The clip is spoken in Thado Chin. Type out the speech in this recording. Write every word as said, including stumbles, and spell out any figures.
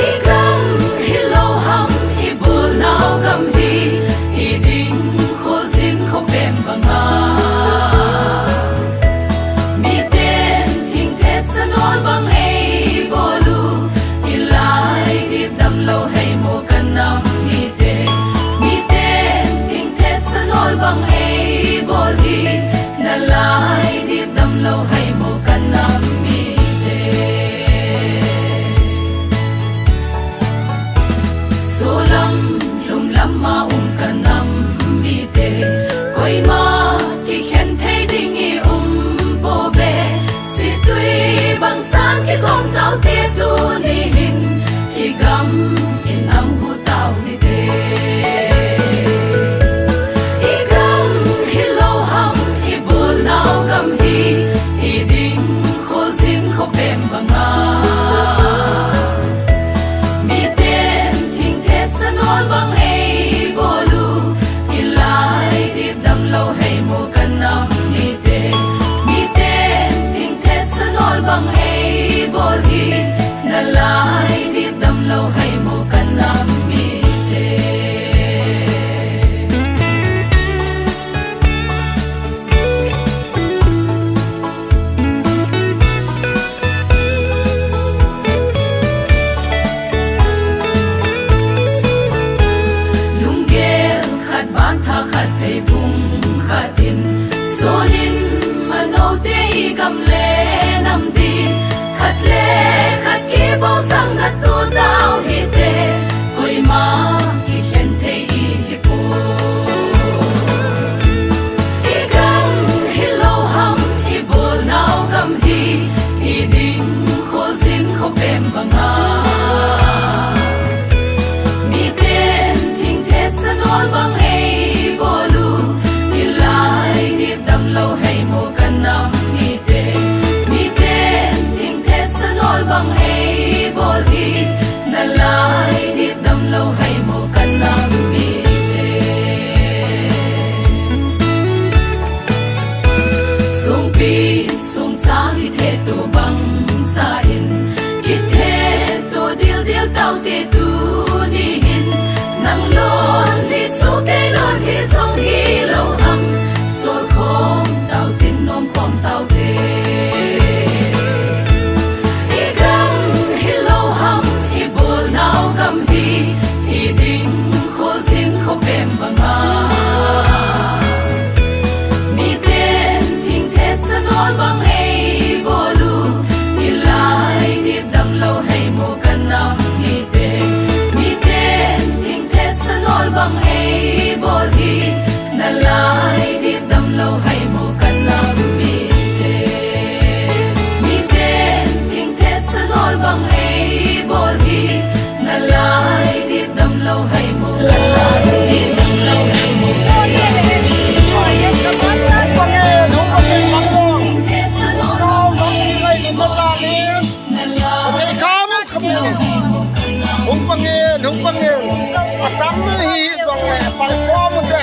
I gam hilou ham, i bolnau gam hi, i ding kholjin khopem banga. Miten thingthet sanol bang eibol u, i lai dip damlou heimo kanam mite. Miten thingthet sanol bang eibol hi, na lai dip damlou heimo kanam mite. Solam lhumlam a um kanam mite, koima kikhen thei ding i um pouve. Situi bang chan kikhom taute tuni hin, i gam i nam hu tau hite. I gam hilou ham, i bolnau gam hi, i ding kholjin khopem banga. Miten thingthet sanol bang eibol u, i lai dip damlou heimo kanam mite. Miten thingthet sanol bang eibol hi, na lai dip damlou heimo kanam mite. Lunggel khat bantha khat pheiphung khat in, sonin manoute i gam le nam din, khat le khat kibol sang natu tau hite, koima kikhen thei i hi poi. I gam hilou ham, i bolnau gam hi, i ding kholjin khopem banga. Miten thingthet sanol bang eibol u, i lai dip damlou heimo kanam mite. Miten thingthet sanol bang eibol hi, na lai dip damlou heimo kanam mite. Songpi songcha kithe to bang sa in, kithe to dildil taute tuni hin, nang lon hi chu kei lon hi jong hilou ham, cholkhom tau tin nomkhom taute. I gam hilou ham, i bolnau gam hi, i ding kholjin khopem banga. Miten thingthet sanol bang eibol u, i lai dip damlou heimo kanam mite. Miten thingthet sanol bang eibol hi, na lai dip damlou heimo kanam mite. Miten thingthet sanol bang eibol hi, na lai dip damlou heimo kanam mite. Hung pangin, hung pangin. Atam hi jong le, pang ko mu te.